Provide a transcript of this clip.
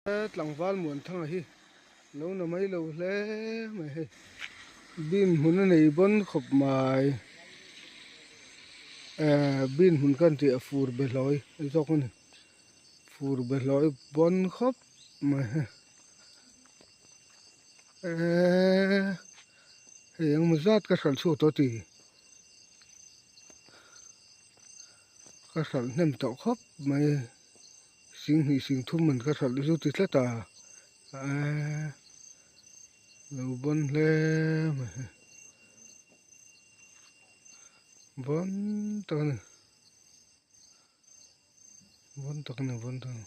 Tlangval Muanthanga hi lo na mai lo hle mai hei bin hmun a nei bawn khawp mai ehh bin hmun khan tih a fur be hlawi zawk a ni fur be hlawi bawn khawp mai hei ehh hei engemaw zat ka hralh chhuak tawh tih ka hralh hnem tawh khawp mai. Singhnih sing thum man ka hralh zu ti tlat a eee lo bawn hle mai hei bawn tak a ni bawn tak a ni bawn tak a ni.